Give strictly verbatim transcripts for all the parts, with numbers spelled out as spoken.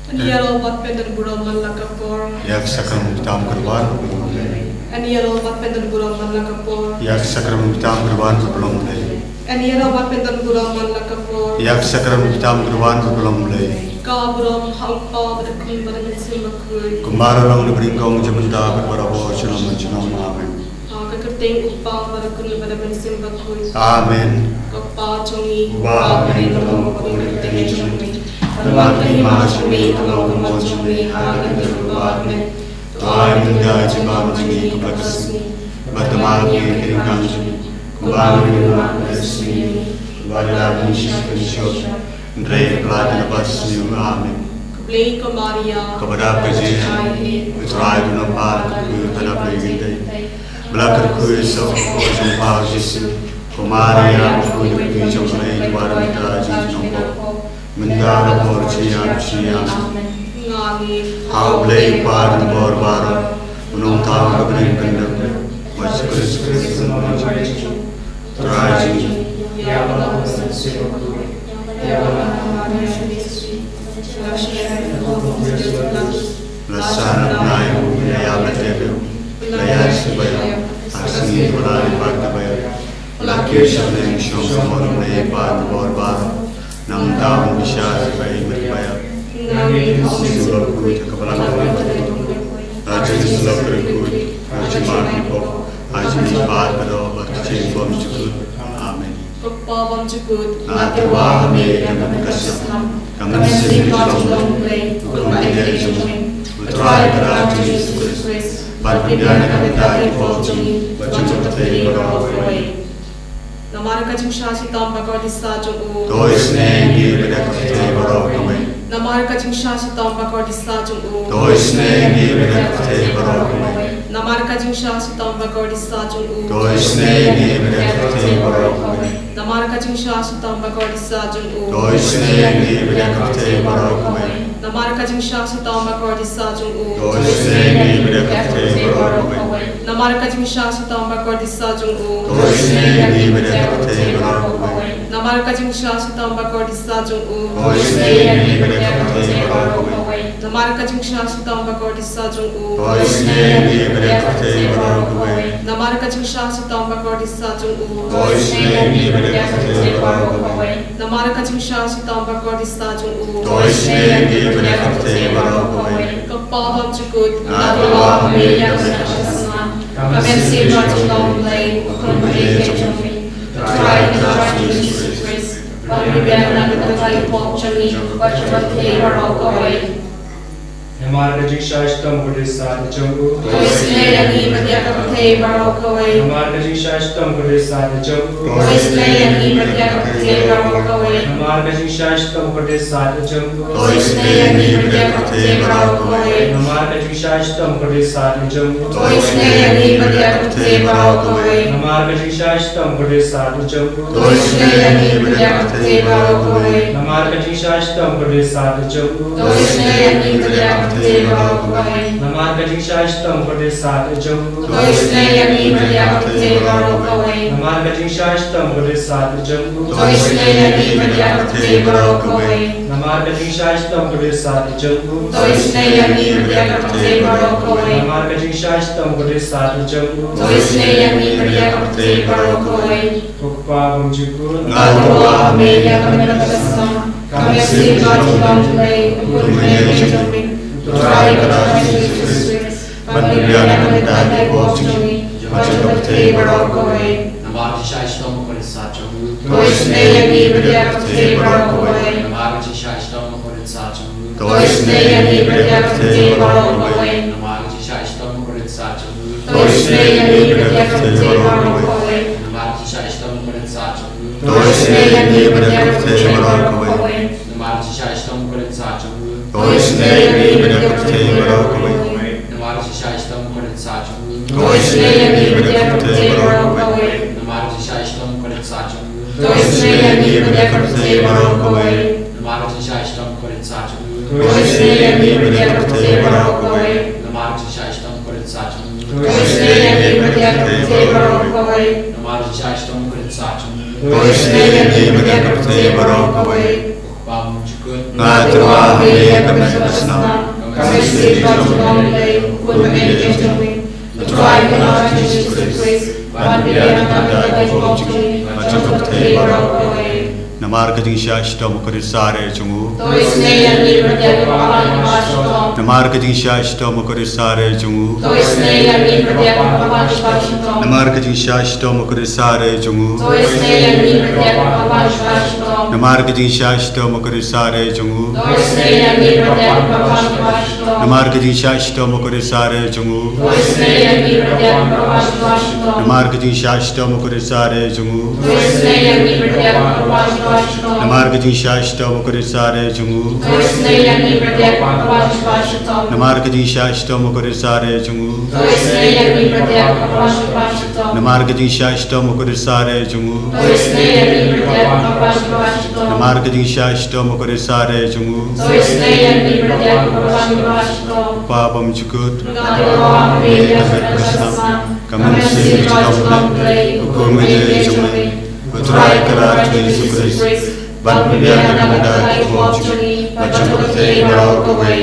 Ani ïaroh bad phi don burom man la ka por. Ïa ka sakramen bitam kyrwan bad burom Blei. Ani ïaroh bad phi don burom man la ka por. Ïa ka sakramen bitam kyrwan bad burom Blei. Ani ïaroh bad phi don burom man la ka por. Ïa ka sakramen bitam kyrwan bad burom Blei. Ka burom ha u Kpa bad ha u Khun bad ha u Mynsiem Bakhuid. Kumba la long na bynta nyngkong, mynta bad barabor, junom junom. Amen. Ha ka kyrteng u Kpa bad u Khun bad u Mynsiem Bakhuid. Amen. Ko Kpa jong ngi, uba ha bneng, ka long ka kyrteng jong me. Ka long ka hima jong me, ka long ka mon jong me, ha ka kyrteng u Kpa. Amen. To ai mynta ka jingim jong ngi kaba la ka sngi. Bad tang ma ngi ka ïing ka sem jong ngi, kumba ngi ïeng ha ka sngi. Bad la ngi shisha, hynrei pynlait na ka bynta ka sngi. Amen. Khublei ko Maria, kaba dap ka jingaiei, U Trai u don bad phi, phi don ha ki khyndai. Bad la kyrkhu ïa u kpoh jong phi Jisu. Ko Maria, kyrkhu ïa ngi ki jong ngi, wat mynta ha ka jingpynlong pop. Mynta bad ha ka por jong ngi ka jingïap. Amen. Ha U Blei u Kpa u don bor baroh, u Nongthaw ka bneng ka dep, bad Jisu Khrist u Trai jong ngi. Ïa la ka Mynsiem Bakhuid. Ïa la ka Maria Joseph. La shah na u bnai, la ïap, la tep, la ïaid sha kaba ïap. Ha ka sngi ba la dei pat kaba ïap. La kiew sha bneng, shong sha u mon U Blei u Kpa u don bor baroh. Nangta un bishar ïa kiba ïeit bad kiba ïap. Ngi ïohi ha u Mynsiem Bakhuid, ha kaba la ka pop, ha ka jingïasyllok kyrkhu, ha ka jingmap ki pop, ha ka jingïaid pat ka doh bad ka jingbymjukut. Amen. Ko Kpa bymjukut, nga tyrwa ha me ïa ka mynsiem, ka mynsiem ka jong U Blei, U Khun ba ïeit jong me, U Trai Kynrad jong ngi Jisu Khrist, ban pynbiang ïa ka bynta ki pop jong ngi bad jong ka pyrthei baroh kawei. Namar ka jingshah shitom bakordit sah jong u, to isynei ïa ngi bad ïa ka pyrthei baroh kawei. Namar ka jingshah shitom bakordit sah jong u, to isynei ïa ngi bad ïa ka pyrthei baroh kawei. Namar ka jingshah shitom bakordit sah jong u, to isynei ïa ngi bad ïa ka pyrthei baroh kawei. Namar ka jingshah shitom bakordit sah jong u, to isynei ïa ngi bad ïa ka pyrthei baroh kawei. Namar ka jingshah shitom bakordit sah jong u, to isynei ïa ngi bad ïa ka pyrthei baroh kawei. Namar ka jingshah shitom bakordit sah jong u, to isynei ïa ngi bad ïa ka pyrthei baroh kawei. Namar ka jingshah shitom bakordit sah jong u, to isynei ïa ngi bad ïa ka pyrthei baroh kawei. Namar ka jingshah shitom bakordit sah jong u, to isynei ïa ngi bad ïa ka pyrthei baroh kawei. Namar ka jingshah shitom bakordit sah jong u, to isynei ïa ngi bad ïa ka pyrthei baroh kawei. Namar ka jingshah shitom bakordit sah jong u, to isynei ïa ngi bad ïa ka pyrthei baroh kawei. Ko Kpa bymjukut, nga tyrwa ha me ïa ka mynsiem, ka mynsiem ka jong U Blei, U Khun ba ïeit jong me, U Trai Kynrad jong ngi Jisu Khrist, ban pynbiang ïa ka bynta ki pop jong ngi bad jong ka pyrthei baroh kawei. Namar ka jingshah shitom bakordit sah jong u, to isynei ïa ngi bad ïa ka pyrthei baroh kawei. Namar ka jingshah shitom bakordit sah jong u, to isynei ïa ngi bad ïa ka pyrthei baroh kawei. Namar ka jingshah shitom bakordit sah jong u, to isynei ïa ngi bad ïa ka pyrthei baroh kawei. Namar ka jingshah shitom bakordit sah jong u, to isynei ïa ngi bad ïa ka pyrthei baroh kawei. Namar ka jingshah shitom bakordit sah jong u, to isynei ïa ngi bad ïa ka pyrthei baroh kawei. Namar ka jingshah shitom bakordit sah jong u, to isynei ïa ngi bad ïa ka pyrthei baroh kawei. Namar ka jingshah shitom bakordit sah jong u, to isynei ïa ngi bad ïa ka pyrthei baroh kawei. Namar ka jingshah shitom bakordit sah jong u, to isynei ïa ngi bad ïa ka pyrthei baroh kawei. Namar ka jingshah shitom bakordit sah jong u, to isynei ïa ngi bad ïa ka pyrthei baroh kawei. Namar ka jingshah shitom bakordit sah jong u, to isynei ïa ngi bad ïa ka pyrthei baroh kawei. Ko Kpa bymjukut, nga tyrwa ha me ïa ka mynsiem, ka mynsiem ka jong U Blei, U Khun ba ïeit jong me, U Trai Kynrad jong ngi Jisu Khrist, ban pynbiang ïa ka bynta ki pop jong ngi bad jong ka pyrthei baroh kawei. Namar ka jingshah shitom bakordit sah jong u, to isynei ïa ngi bad ïa ka pyrthei baroh kawei. Namar ka jingshah shitom bakordit sah jong u, to isynei ïa ngi bad ïa ka pyrthei baroh kawei. Namar ka jingshah shitom bakordit sah jong u, to isynei ïa ngi bad ïa ka pyrthei baroh kawei. Namar ka jingshah shitom bakordit sah jong u, to isynei ïa ngi bad ïa ka pyrthei baroh kawei. Namar ka jingshah shitom bakordit sah jong u, to isynei ïa ngi bad ïa ka pyrthei baroh kawei. Namar ka jingshah shitom bakordit sah jong u, to isynei ïa ngi bad ïa ka pyrthei baroh kawei. Namar ka jingshah shitom bakordit sah jong u, to isynei ïa ngi bad ïa ka pyrthei baroh kawei. Namar ka jingshah shitom bakordit sah jong u, to isynei ïa ngi bad ïa ka pyrthei baroh kawei. Namar ka jingshah shitom bakordit sah jong u, to isynei ïa ngi bad ïa ka pyrthei baroh kawei. Namar ka jingshah shitom bakordit sah jong u, to isynei ïa ngi bad ïa ka pyrthei baroh kawei. Ko Kpa bymjukut, Nga tyrwa ha me ka met ka snam, ka mynsiem jong U Blei, U Khun baieit jong me. Nga tyrwa ïa ka lad jong U Jisu Khrist, ban pynbiang ïa nga da ki pop jong ngi, bad jong ka pyrthei baroh kawei. Namar ka jingshah shitom u Khrist sare jong u. To isynei ïa ngi bad ïa ki bapang kiba shitom. Namar ka jingshah shitom u Khrist sare jong u. To isynei ïa ngi bad ïa ki bapang kiba shitom. Namar ka jingshah shitom u Khrist sare jong u. To isynei ïa ngi bad ïa ki bapang kiba shitom. Namar ka jingshah shitom u Khrist sare jong u. To isynei ïa ngi bad ïa ki bapang kiba shitom. Namar ka jingshah shitom u Khrist sare jong u. To isynei ïa ngi bad ïa ki bapang kiba shitom. Namar ka jingshah shitom u Khrist sare jong u. To isynei ïa ngi bad ïa ki bapang kiba shitom. Namar ka jingshah shitom u Khrist sare jong u. To isynei ïa ngi bad ïa ki bapang kiba shitom. Namar ka jingshah shitom u Khrist sare jong u. To isynei ïa ngi bad ïa ki bapang kiba shitom. Namar ka jingshah shitom u Khrist sare jong u. To isynei ïa ngi bad ïa ki bapang kiba shitom. Namar ka jingshah shitom u Khrist sare jong u. To isynei ïa ngi bad ïa ki bapang kiba shitom. Kpa bymjukut. Nga tyrwa ha me ïa ka met ka snam, ka mynsiem jong U Blei, U Khun baieit jong me. Nga tyrwa ïa ka lad jong U Jisu Khrist, ban pynbiang ïa nga da ki pop jong ngi, bad jong ka pyrthei baroh kawei.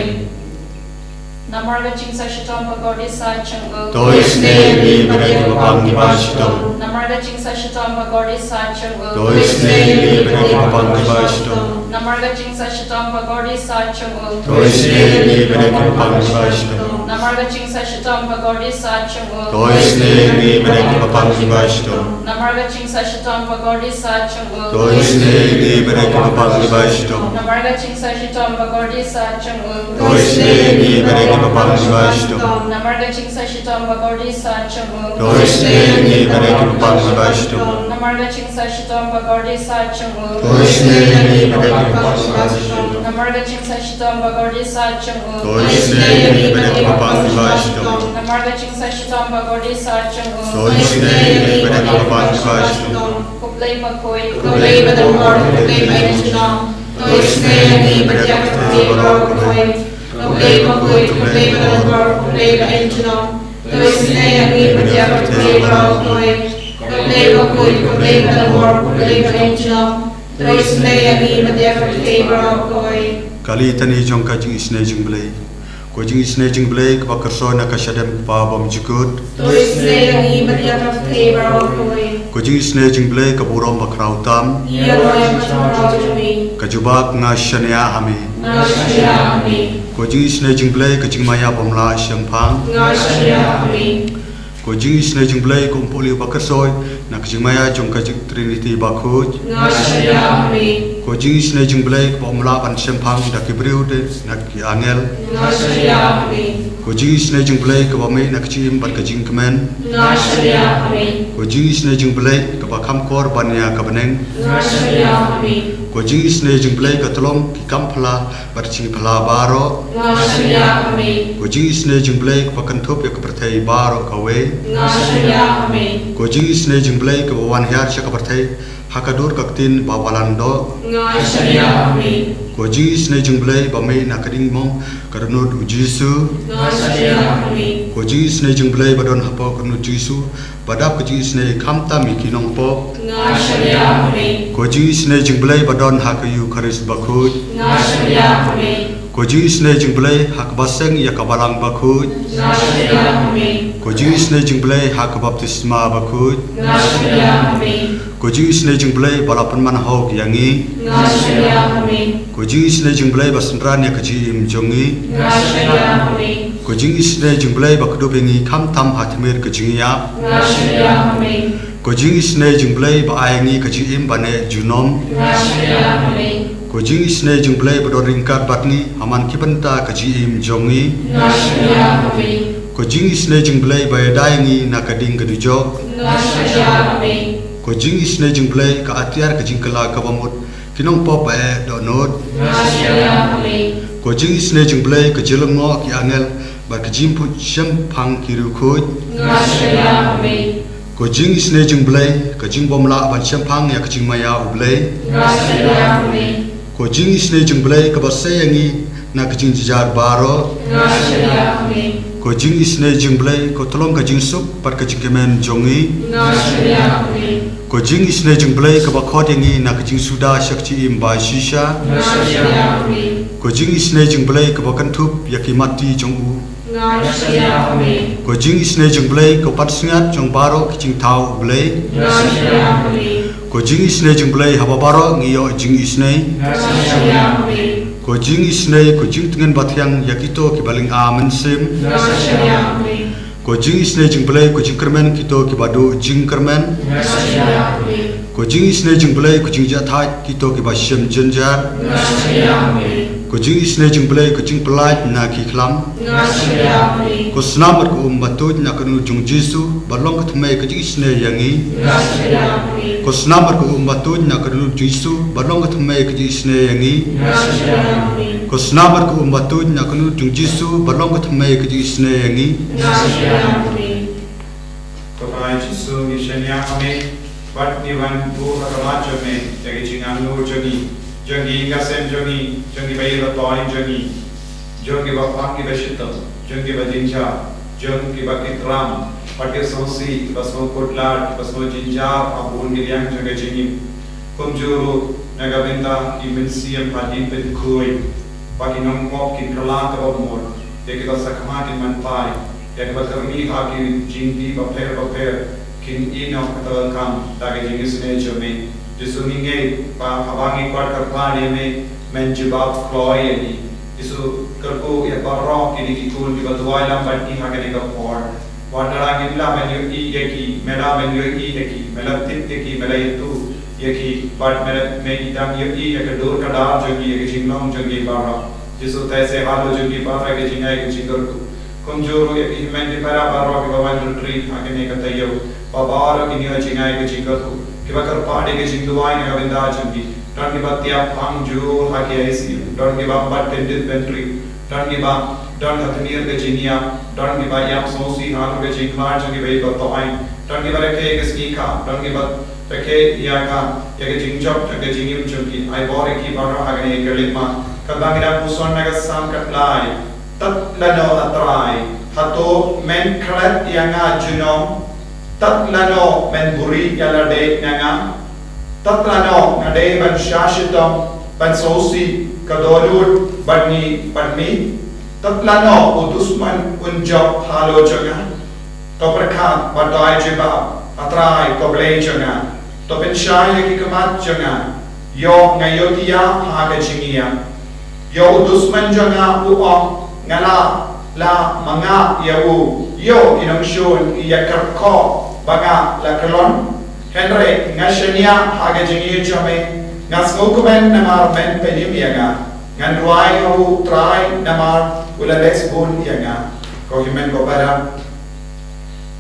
Namar ka jingshah shitom bakordit sat jong u. To isynei ïa ngi bad ïa ki bapang kiba shitom. Namar ka jingshah shitom bakordit sat jong u. To isynei ïa ngi bad ïa ki bapang kiba shitom. Namar ka jingshah shitom bakordit sat jong u. To isynei ïa ngi bad ïa ki bapang kiba shitom. Namar ka jingshah shitom bakordit sat jong u. To isynei ïa ngi bad ïa ki bapang kiba shitom. Namar ka jingshah shitom bakordit sat jong u. To isynei ïa ngi bad ïa ki bapang kiba shitom. Namar ka jingshah shitom bakordit sat jong u. To isynei ïa ngi bad ïa ki bapang kiba shitom. Namar ka jingshah shitom bakordit sat jong u. To isynei ïa ngi bad ïa ki bapang kiba shitom. Namar ka jingshah shitom bakordit sat jong u. To isynei ïa ngi bad ïa ki bapang kiba shitom. Namar ka jingshah shitom bakordit sat jong u. To isynei ïa ngi bad ïa ki bapang kiba shitom. Namar ka jingshah shitom bakordit sat jong u. To isynei ïa ngi bad ïa ki bapang kiba shitom. Ko Blei bakhuid, ko Blei badonbor, ko Blei ba ïeit junom. To isynei ïa ngi bad ïa ka pyrthei baroh kawei. Ko Blei bakhuid, ko Blei badonbor, ko Blei ba ïeit junom. To isynei ïa ngi bad ïa ka pyrthei baroh kawei. Ko Blei bakhuid, ko Blei badonbor, ko Blei ba ïeit junom. To isynei ïa ngi bad ïa ka pyrthei baroh kawei. Ka litani jong ka jingisynei jong U Blei. Ko jingisynei jong U Blei kaba kyrshoi na ka shadem Kpa bymjukut. To isynei ïa ngi bad ïa ka pyrthei baroh kawei. Ko jingisynei jong U Blei ka burom bakhraw tam. Ïa ka jingmyntoi jong me. Ka jubab, nga shaniah ha me. Nga shaniah ha me. Ko jingisynei jong U Blei ka jingmaïa bym lah shemphang. Nga shaniah ha me. Ko jingisynei jong U Blei ka umpohliew ba kyrshoi na ka jingmaïa jong ka jing Trinity bakhuid. Nga shaniah ha me. Ko jingisynei jong U Blei kaba ym lah ban shemphang da ki briew te na ki angel. Nga shaniah ha me. Ko jingisynei jong U Blei kaba mih na ka jingim bad ka jingkmen. Nga shaniah ha me. Ko jingisynei jong U Blei kaba kham kor ban ïa ka bneng. Nga shaniah ha me. Ko jingisynei jong U Blei ka tlong ki kam phylla bad ki jingphylla baroh. Nga shaniah ha me. Ko jingisynei jong U Blei kaba kynthup ïa ka pyrthei baroh kawei. Nga shaniah ha me. Ko jingisynei jong U Blei kaba wan hiar sha ka pyrthei ha ka dur ka ktien ba wallam doh. Nga shaniah ha me. Ko jingisynei jong U Blei ba mih na ka ding mong ka dohnud U Jisu. Nga shaniah ha me. Ko jingisynei jong U Blei ba don hapoh ka dohnud U Jisu ba dap ka jingisynei khamtam ïa ki nongpop. Nga shaniah ha me. Ko jingisynei jong U Blei ba don ha ka Eukharist bakhuid. Nga shaniah ha me. Ko jingisynei jong U Blei ha kaba seng ïa ka balang bakhuid. Nga shaniah ha me. Ko jingisynei jong U Blei ha ka baptisma bakhuid. Nga shaniah ha me. Ko jingisynei jong U Blei ba la pynman hok ïa ngi. Nga shaniah ha me. Ko jingisynei jong U Blei ba synran ïa ka jingim jong ngi. Nga shaniah ha me. Ko jingisynei jong U Blei ba kdup ïa ngi khamtam ha tmier ka jingïap. Nga shaniah ha me. Ko jingisynei jong U Blei ba ai ïa ngi ka jingim ba neh junom. Nga shaniah ha me. Ko jingisynei jong U Blei ba don ryngkat bad ngi ha man ki bynta ka jingim jong ngi. Nga shaniah ha me. Ko jingisynei jong U Blei ba ïada ïa ngi na ka ding ka dujok. Nga shaniah ha me. Ko jingisynei jong U Blei ka atiar ka jingkylla kaba mut ki nongpop ba eh dohnud. Nga shaniah ha me. Ko jingisynei jong U Blei ka jinglyngngoh ki angel bad ka jingpynshemphang ki riewkhuid. Nga shaniah ha me. Ko jingisynei jong U Blei ka jingbymlah ban shemphang ïa ka jingmaïa U Blei. Nga shaniah ha me. Ko jingisynei jong U Blei kaba sei ïa ngi na ka jingjynjar baroh. Nga shaniah ha me. Ko jingisynei jong U Blei ka tyllong ka jingsuk bad ka jingkmen jong ngi. Nga shaniah ha me. Ko jingisynei jong U Blei kaba khot ïa ngi na ka jingsuda sha ka jingim ba shisha. Nga shim ïa me. Ko jingisynei jong U Blei kaba kynthup ïa ki mati jong u. Nga shim ïa me. Ko jingisynei jong U Blei ko pansngiat jong baroh ki jingthaw U Blei. Nga shim ïa me. Ko jingisynei jong U Blei haba baroh ngi ïoh jingisynei. Nga shim ïa me. Ko jingisynei, ko jingtngen bathiang ïa kito kiba lynga mynsiem. Nga shim ïa me. Ko jingisynei jong U Blei, ko jingkyrmen kito kiba duh jingkyrmen. Nga shim ïa me. Ko jingisynei jong U Blei, ko jingjahthait kito kiba shem jynjar. Nga shim ïa me. Ko jingisynei jong U Blei, ko jingpyllait na ki khlam. Nga shim ïa me. Ko snam bad ko um ba tuid na ka dohnud jong U Jisu, ba long ka thymmei ka jingisynei ïa ngi. Nga shim ïa me. Ko snam bad ko um ba tuid na ka dohnud jong U Jisu, ba long ka thymmei ka jingisynei ïa ngi. Nga shim ïa me. Ko snam bad ko um ba tuid na ka dohnud jong U Jisu, ba long ka thymmei ka jingisynei ïa ngi. Nga shim ïa me. Ko Trai Jisu, ngi shaniah ha me bad ngi wan buh ha khmat jong me ïa ki jingangnud jong ngi, jong ki ïing ki sem jong ngi, jong kiba ïeit ba toiñ jong ngi, jong kiba pang kiba shitom, jong kiba jynjar, jong kiba ki tram bad ki sngewsih, kiba sngewkhuslai, kiba sngewjynjar ha bun ki liang jong ka jingim. Kumjuh ruh na ka bynta ki mynsiem hadien pynkhuid, ba ki nongpop kin kylla kaba mut ïa kiba sakma kin manpai, ïa kiba kyrni ha ki jingdih bapher bapher kin ïehnoh ka tyrwa kam da ka jingisynei jong me. Jisu, ngi ngeit ba haba ngi kwah kyrpad ïa me, men jubab kloi ïa ngi. Jisu, kyrkhu ïa baroh kine ki khun kiba duwai lang bad ngi ha kane ka por. Wat la ngim lah ban ïohi ïa ki, me lah ban ïohi ïa ki, me lah tip ïa ki, me lah ïathuh ïa ki, bad me lah, me i dang ïohi ïa ka dur ka dar jong ki, ïa ka jinglong jong ki baroh. Jisu, te seh halor jong ki baroh ïa ka jingai ka jingkyrkhu. Kumjuh ruh ïa ki hynmen ki para baroh kiba wan retreat ha kane ka taïew, ba baroh kin ïoh jingai ka jingkyrkhu, kiba kyrpad ïa ka jingduwai na ka bynta jong ki. Don kiba tiap pang jur ha ki I C U, don kiba bat kyndit bynriew, don kiba don ha tmier ka jingïap, don kiba ïap sngewsih halor ka jingkhlaiñ jong kiba ïeit ba toiñ, don kiba rakhe ïa ka sngi kha, don kiba rakhe ïa ka, ïa ka jingjop jong ka jingim jong ki. Ai bor ïa ki baroh ha kane ka leit ma. Katba ngi dang puson na ka Salm khatlai. Tad lano, A Trai, hato men klet ïa nga junom? Tad lano men buhrieh ïa lade na nga? Tad lano nga dei ban shah shitom, ban sngewsih ka dohnud bad ngi bad me? Tad lano u dusmon un jop halor jong nga? To pyrkhat bad to ai jubab, A Trai, ko Blei jong nga. To pynshai ïa ki khmat jong nga. Ïoh nga ïohthiah ha ka jingïap. Ïoh u dusmon jong nga u ong, nga la, la mangap ïa u. Ïoh ki nongshun ki ïakyrkhu ba nga la kyllon. Hynrei nga shaniah ha ka jingïeit jong me. Nga sngewkmen namar men pynim ïa nga. Ngan duwai ha u Trai namar u la leh bun ïa nga. Ko hynmen ko para,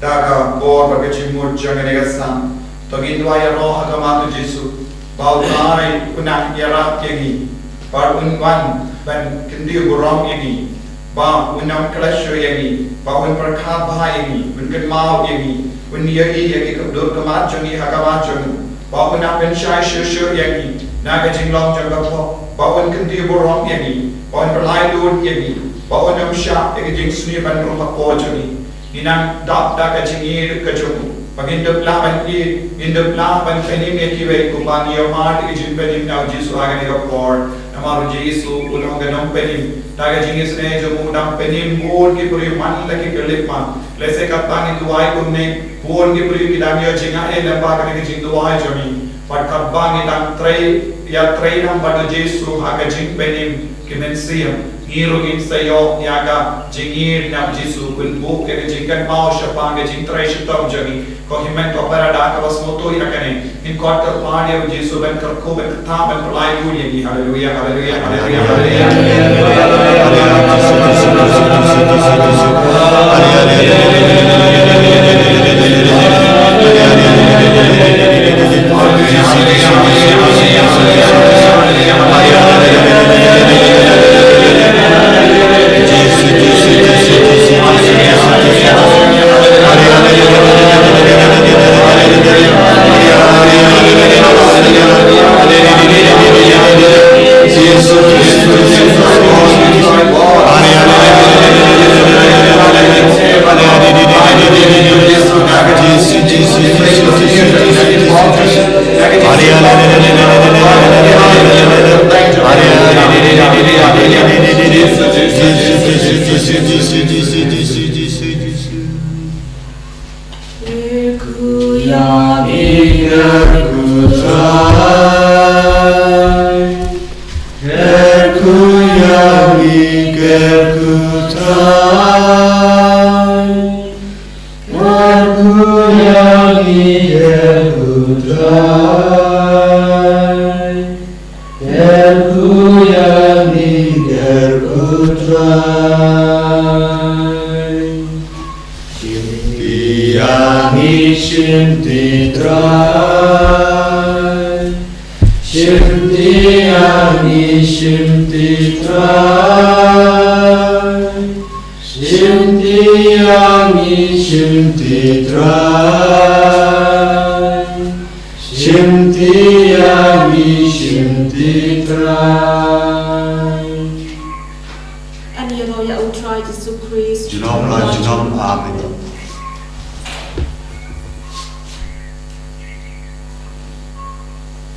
da ka bor bad ka jingmut jong kane ka Salm, to ngin duwai ïaroh ha khmat u Jisu, ba u Trai un nang ïarap ïa ngi, ba un wan ban kyntiew burom ïa ngi, ba un nang klet shuh ïa ngi, ba un pyrkhat bha ïa ngi, un kynmaw ïa ngi, un ïohi ïa ki dur khmat jong ngi ha khmat jong u, ba un nang pynshai shuh shuh ïa ngi na ka jinglong jong ka pop, ba un kyntiew burom ïa ngi, ba un pynlait lut ïa ngi, ba un ym shah ïa ka jingsniew ban rung hapoh jong ngi. Ngi nang dap da ka jingïeit ka jong u, ba ngin dep lah ban ïeit, ngin dep lah ban pynim ïa kiwei kumba ngi ïohmad ïa ka jingpynim na u Jisu ha kane ka por. Namar u Jisu u long ka nongpynim. Da ka jingisynei jong u u dang pynim bun ki briew man la ki khyllipmat. Lehse katba ngin duwai kumne, bun ki briew ki dang ïoh jingaiei lyngba kane ka jingduwai jong ngi. Bad katba ngi dang trei, ïatrei lang bad u Jisu ha ka jingpynim ki mynsiem, ngi ruh ngin sa ïoh ïa ka jingïeit na u Jisu, un buh ïa ka jingkynmaw shaphang ka jingtrei shitom jong ngi. Ko hynmen ko para, da kaba sngewthuh ïa kane, ngin khot kyrpad ïa u Jisu ban kyrkhu, ban kyrtha, ban pynlait lut ïa ngi. Haleluia, haleluia, haleluia, haleluia. Ngi ker ko Trai. Ker ko ïa ngi, ker ko Trai. Ker ko ïa ngi, ker ko Trai. Shim ti ïa ngi, shim ti Trai. Shim ti ïa ngi, shim ti Trai. Shim ti ïa ngi, shim ti Trai. Shim ti ïa ngi, shim ti Trai. Yn ïaroh ïa U Trai Jisu Khrist. Junom la junom. Amen.